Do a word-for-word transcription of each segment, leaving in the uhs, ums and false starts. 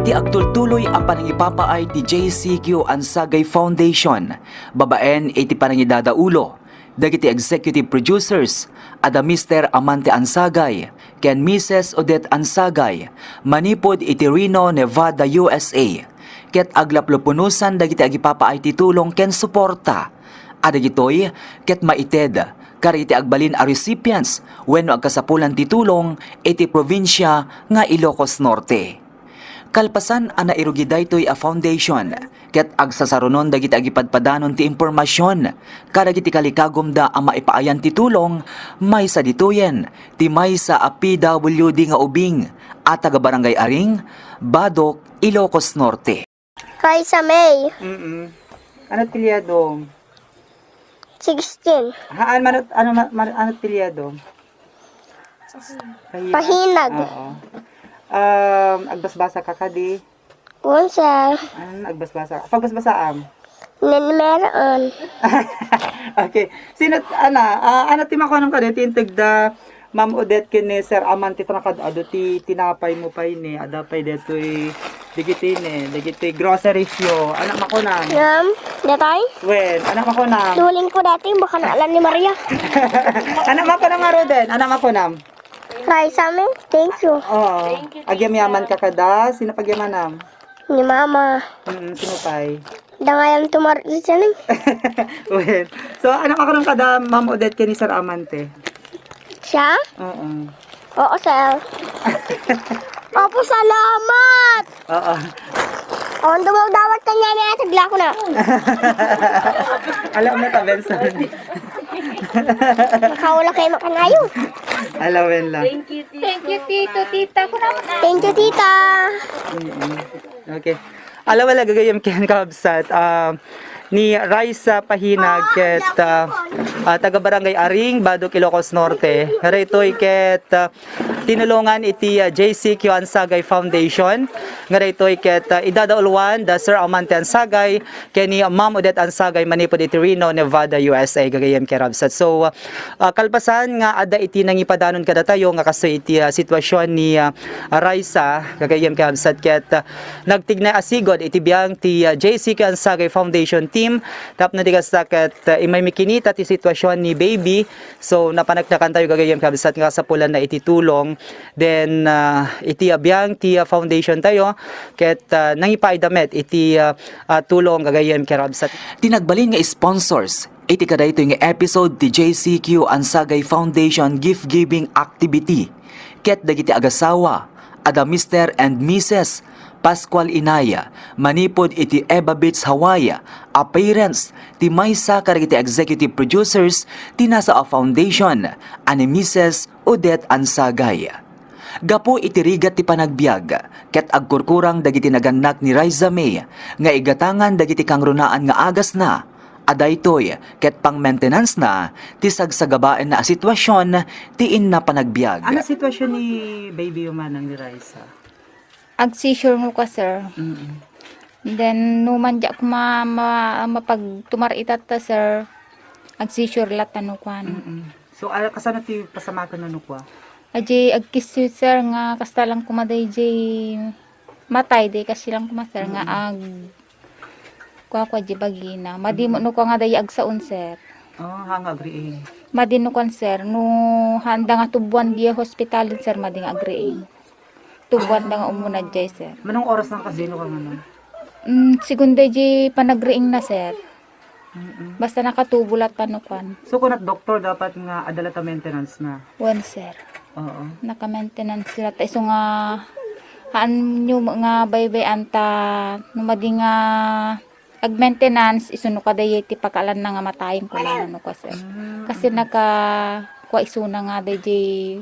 Ti agtultuloy a panangipapaay ti J C Q Ansagay Foundation babaen iti panangidadaulo dagiti executive producers a da Mister Amante Ansagay ken Missus Odette Ansagay manipud iti Reno, Nevada, U S A, ket aglaplupunosan dagiti agipapaay ti tulong ken suporta a dagitoy ket maited kadagiti agbalin a recipients wenno agkasapulan ti tulong iti probinsia nga Ilocos Norte. Kalpasan a nairugi daytoy a foundation, ket agsasarunon dagiti agipadpadanon ti impormasion kadagiti kalikagumda a maipaayan ti tulong, maysa ditoyen ti maysa a P W D nga ubing a taga Barangay Aring, Badoc, Ilocos Norte. Raisa May. Mm-mm. Ano apelyido? Sixteen. Haan, mano, ano, ma-, ma-, ano apelyido? Pahinag. Pahinag. Oo. Um, agbasbasa ka kadi? Wen, sir. Ano, agbasbasa? Pagbasbasaam? Nen meron. Okay. Sino, ana, ah, ano ti makuanam kadi? Ti integ da Ma'am Odette ken ni Sir Amante, ta nakaad-adu ti tinapay mo pay ni, adda pay detoy dagiti ni, dagiti groceries yo. Anak makunam? Ngem, datay? Wen, anak makunam? Duling ko dati, baka naalan ni Maria. Anak makunam nga Roden? Anak makunam? Raisa May, thank you. Oo. Thank you, agyamaman ka kada? Sino pagyamanam? Ni Mama. Mm, sino pay? Dangayan tumar-, siya ni. Wen. So, anak makunam kada Ma'am Odette ken ni Sir Amante? Siya? Oo. Oo, sir. Opo, salamat! Oo. Oh, dumawdawat kanya na, tagla ko na. Alam mo ta, Benson. Makaula kayo makanayo. Alawen lang. Thank you, Tito. Thank you, Tito, Tita. Thank you, Tita. Mm-mm. Okay. Ala, wala gagayem ken kabsat, ah, ni Raisa Pahinag ket, ah, ah, taga Barangay Aring, Badoc, Ilocos Norte. Nga daytoy ket, ah, tinulongan iti, ah, J C Q Ansagay Foundation. Nga daytoy ket, ah, idadauluan da Sir Amante Ansagay ken ni Ma'am Odette Ansagay manipud iti Reno, Nevada, U S A, gagayem ken kabsat. So, ah, kalpasan nga adda iti nangipadanon kadatayo nga kastoy iti, ah, sitwasyon ni, ah, Raisa, gagayem ken kabsat ket, ah, nagtignay a sigud iti biang ti, ah, J C Q Ansagay Foundation Team tapno di kasta ket, ah, immay mi kinita ti sitwasyon ni baby. So, napaneknekantayo gagayem kabsat nga kasapulanna iti tulong. Then, ah, iti, ah, biang ti, ah, foundation tayo ket, ah, nangipaayda met iti, ah, ah, tulong gagayem ken kabsat. Ti nagbalin nga sponsors iti kadaytoy nga episode ti J C Q Ansagay Foundation Gift Giving Activity ket dagiti agasawa a da Mister and Missus Pascual Inaya manipud iti Eva Beach, Hawaii a parents ti maysa kadagiti executive producers ti nasa a foundation a ni Missus Odette Ansagay. Gapu iti rigat ti panagbiag, ket agkurkurang dagiti nagannak ni Raisa May nga igatangan dagiti kangrunaan nga agasna, a daytoy ket pang-maintenance-na ti sagsagabaenna a sitwasyon ti inna panagbiag. Ano sitwasyon ni baby yo manang ni Raisa? Ag-seizure no ka, sir. Mm-mm. Then, no man diak ma-, ma-, mapagtumar itatta, sir, ag-seizure latta no kuan. Mm-mm. So, ah, kasano ti pasamaken no kua? Aji agkisyo, sir, nga kasta lang koma dayjay matay, day kasi lang koma, sir, nga Mm. ag-, kua, kua, di bagina. Madi Mm. no kua nga day agsaon, sir. Oh, hanga agriing. Madi no kuan, sir, no handa nga tubuan di hospital, sir, madi nga agriing. Tubuan da nga umuna jay, sir. Manong oras lang kasino ka ngano? Mm, segun dayjay panagriing na, sir. Mm-mm. Basta nakatubo latta no kuan. So, kunat doktor dapat nga adda latta maintenance na? Wen, sir. Oo. Naka-maintenance latta. Isu nga, haan nyo nga baybay-an ta, no madi nga ag-maintenance, isu no kadayay ti pakaalanna nga matayen kunana no kua, sir. Mm. Kasi naka-, kua isuna nga dayjay,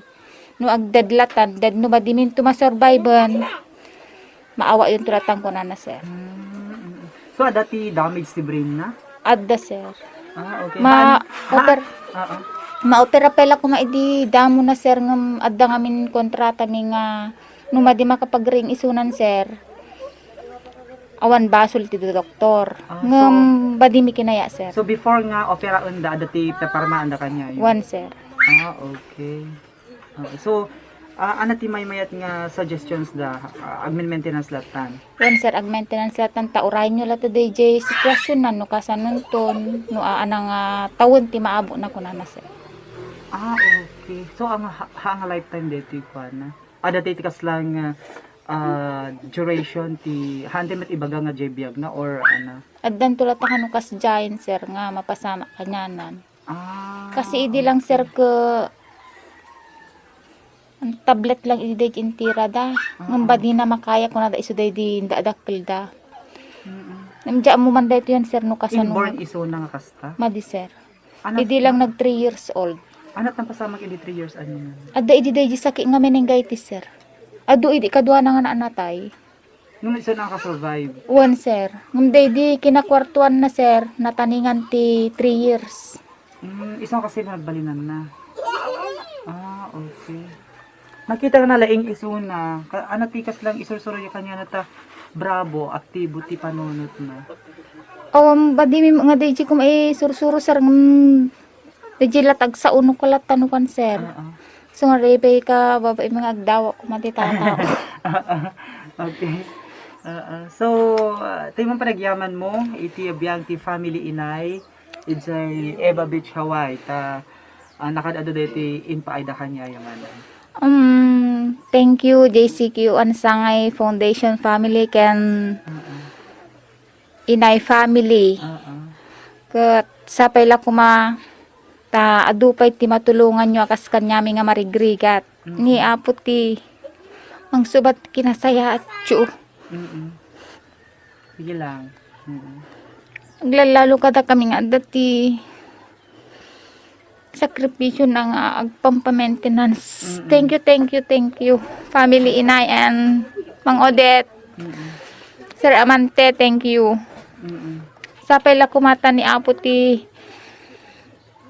no agdadlatan, dad-, no madiminto masurviven, maawayon to latan kunana, sir. Mm, mm. So, adda ti damage ti brain na? Adda, sir. Ah, okay. Ma-, Haan-, oper-, haan-, oo. Maopera pay la koma idi damo na, sir, ngem adda ngamin kontrata mi nga no madi makapagriing isunan, sir. Awan basol ti doktor. Ah, ngem so, badimi kinaya, sir. So before nga operaen da, adda ti paparmaanda kaniayo? Wen, sir. Ah, okay. Ah, so, Ah, ano ti maymayat nga suggestions da? Ah, agmain-maintenance lattan? Wen, sir, agmaintenance lattan ta urayenyo latta dayjay sitwasyon na, no kasanonton, no aana nga tawen ti maabona, kunana, sir. Ah, okay. So, ang ha-, ha, ang lifetime daytoy kuana? Adda ti kasla nga, ah, duration ti, haanten met ibaga nga jay biag na or ano? Addanto latta kano kas giant, sir, nga mapasama kanianan. Ah, kasi idi lang, sir, okay. Ke, ang tablet lang idi daydi intirada. Ah. Ngem badina makaya kunada isu daydi dakdakkelda. Mm-mm. Ngem diak ammo man daytoy yan, sir, no kasano. Inborn nga isuna nga kasta? Madi, sir. Anak. Idi lang nag three years old. Anak nang pasamak idi three years, ano man? Adda idi daydi sakit nga meningitis, sir. Adu idi kaduana nga naanatay. Nung isa nakasurvive? Wen, sir. Ngem daydi kinakuartuan na, sir, nataningan ti three years. Mm, isa kasi nagbalinan na. Ah, okay. Nakita na laing isuna. Ka-, ano, tikas lang isursuro yung kanya na ta, bravo, aktibo ti panunot na. Awan, badi mi nga daydi ko maisursuro, sir, ngem daydi lat agsao no kalat tano kan, sir. Oo. So, nga, rebe ka, babae, mga agdawa ko, mati tata. Oo. Okay. Oo. So, ah, tayo man panagyaman mo, iti biag ti family inay, idiay Eva Beach, Hawaii, ta, ah, nakad-adu daytoy impaayda kaniayo, manang. Um, thank you, J C Q and Sangay Foundation family, ken Oo. Inay family. Oo. Ket sapay la koma ta adu pay ti matulonganyo a kas kaniami nga marigrigat. Mm. Ni Apo ti mangsubat kinasayaatyo. Mm. Sige lang. Mm. Aglalalo kadakami nga adda ti sakripisyo na nga agpampa-maintenance. Mm-mm. Thank you, thank you, thank you. Family Inay and Mang Odette. Mm-mm. Sir Amante, thank you. Mm-mm. Sapay la koma ta ni Apo ti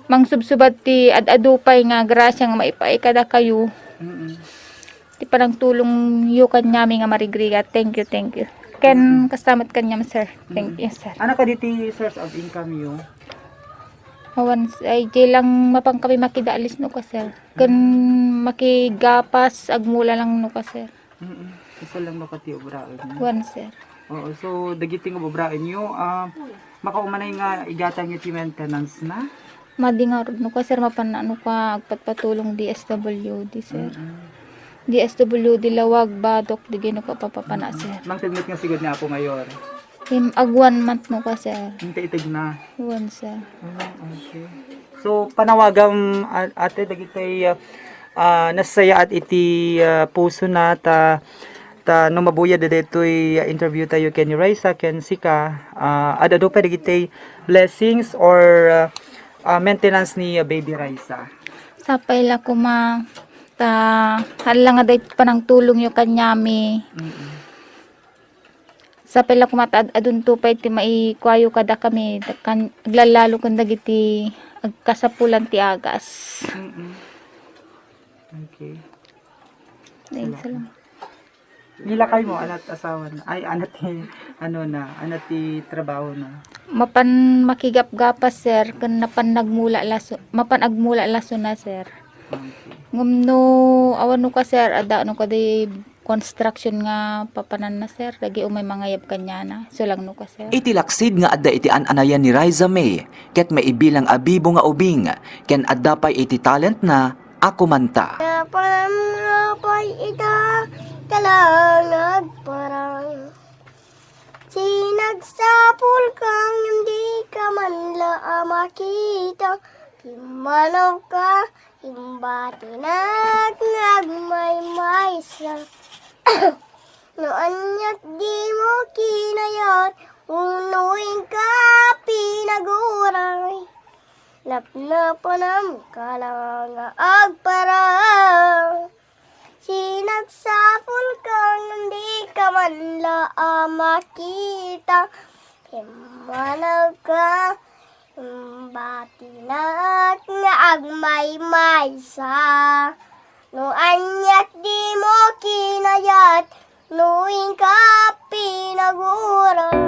mangsubsubad ti ad-adu pay nga grasya nga maipaay kadakayo. Mm-mm. Ti panagtulongyo kaniami nga marigrigat. Thank you, thank you. Ken Mm-mm. Kasta met kaniam, sir. Thank Mm-mm. you, sir. Ano kadi ti source of income yo? Awan, ay, di lang mapan kami makidaalis no ka, sir. Ken Mm. makigapas, agmula lang no ka, sir. Mm-mm. Isu lang no ka ti obraen. Wan, sir. Oo, so, dagiti nga obraenyo, ah, makaumanay nga igatangyo ti maintenance na? Madi ngarud no ka, sir, mapan na no ka agpatpatulong D S W D, sir. Mm-mm. D S W D Lawag, Badoc, dagiti no ka papapana, Mm-mm. sir. Mangted met nga sigud ni Apo Mayor. Im-, ag one month no ka, sir. Integ-integ na. Wan, sir. Ah, okay. So, panawagam, a-, ate, dagiti, ah, ah, nasayaat iti, ah, puso na ta, ta no mabuya daytoy, ah, interview tayo ken ni Raisa, ken sika, ah, ad-adu pay dagiti blessings or, ah, ah, maintenance ni, ah, Baby Raisa? Sapay la koma ta, hala nga daytoy panangtulongyo kaniami. Mm-mm. Sapay la koma ta ad-adunto pay ti maikuayo kadakami, kan-, aglalalo ken dagiti agkasapulan ti agas. Mm-mm. Okay. Ay, salamat. Salamat. Ni lakay mo, anat asawa na. Ay, anat ti, ano na, anat ti trabaho na. Mapan makigapgapas, sir, ken napan nagmula laso, mapan agmula laso na, sir. Okay. Ngem no, awan no ka, sir, adda no ka di construction nga papananna, sir, dagiti umay mangayab kaniana. Isu lang no ka, sir. Iti laksid nga adda iti an-anayan ni Raisa May, ket maibilang a bibo nga ubing, ken adda pay iti talent na a kumanta. Napan nga pay ita, kailangan agparang. Sinagsapul kang hindi ka man la a makita, pimanaw ka, Imbatinak nga agmaymaysa. No aniat dimo kinayat, uno inka pinaguray. Napnapanam ka la nga agparang. Sinagsapul ka nga di ka man la a makita. Pimanaw ka, Imbatinak nga agmaymaysa. No aniat dimo kinayat, no inka pinaguray.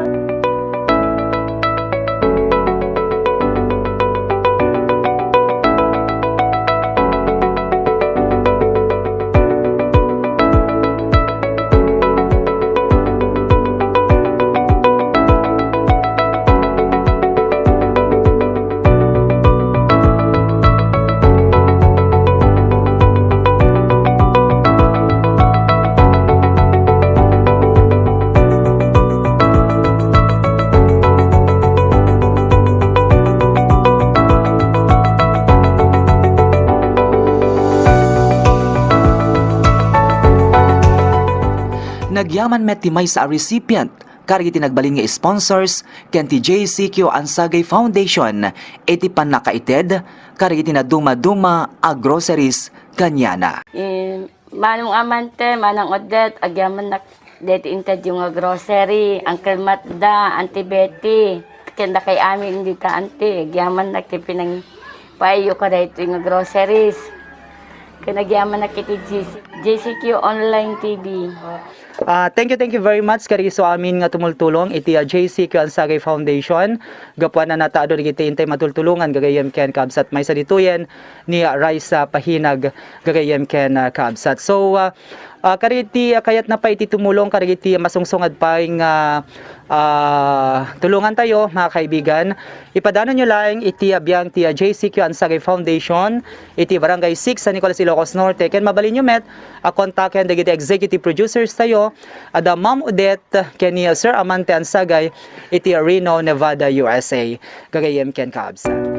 Nagyaman met ti maysa a recipient kadagiti nagbalin nga sponsors ken ti J C Q Ansagay Foundation iti pannakaited kadagiti nadumaduma a groceries kaniana. Eh, Manong Amante, Manang Odette, agyamannak deti interview nga grocery, Uncle Matda, Auntie Betty, ken dakay amin dita, Auntie, agyamannak ti pinangpaayyo kadaytoy nga groceries. Ken agyamannak iti J C, J C Q Online T V. Ah, thank you, thank you very much kadagiti amin nga tumultulong iti ah, J C Q Ansagay Foundation. Gapuan a natado dagiti intay matultulongan gagayyem ken kabsat maysa ditoyen ni ah, Raisa Pahinag gagayyem ken ah, kabsat. So, ah, ah, kadagiti ah, kayatna pay iti tumulong kadagiti masungsungad pay nga ah, tulongan tayo, mga kaibigan. Ipadanonyo laeng iti ah, biang ti ah, J C Q Ansagay Foundation iti Barangay six, San Nicolas, Ilocos Norte. Ken mabalinyo met a kontaken dagiti executive producers tayo, ada Ma'am Odette ken ni Sir Amante Ansagay iti Reno, Nevada, U S A. Gagayyem ken kaabsat.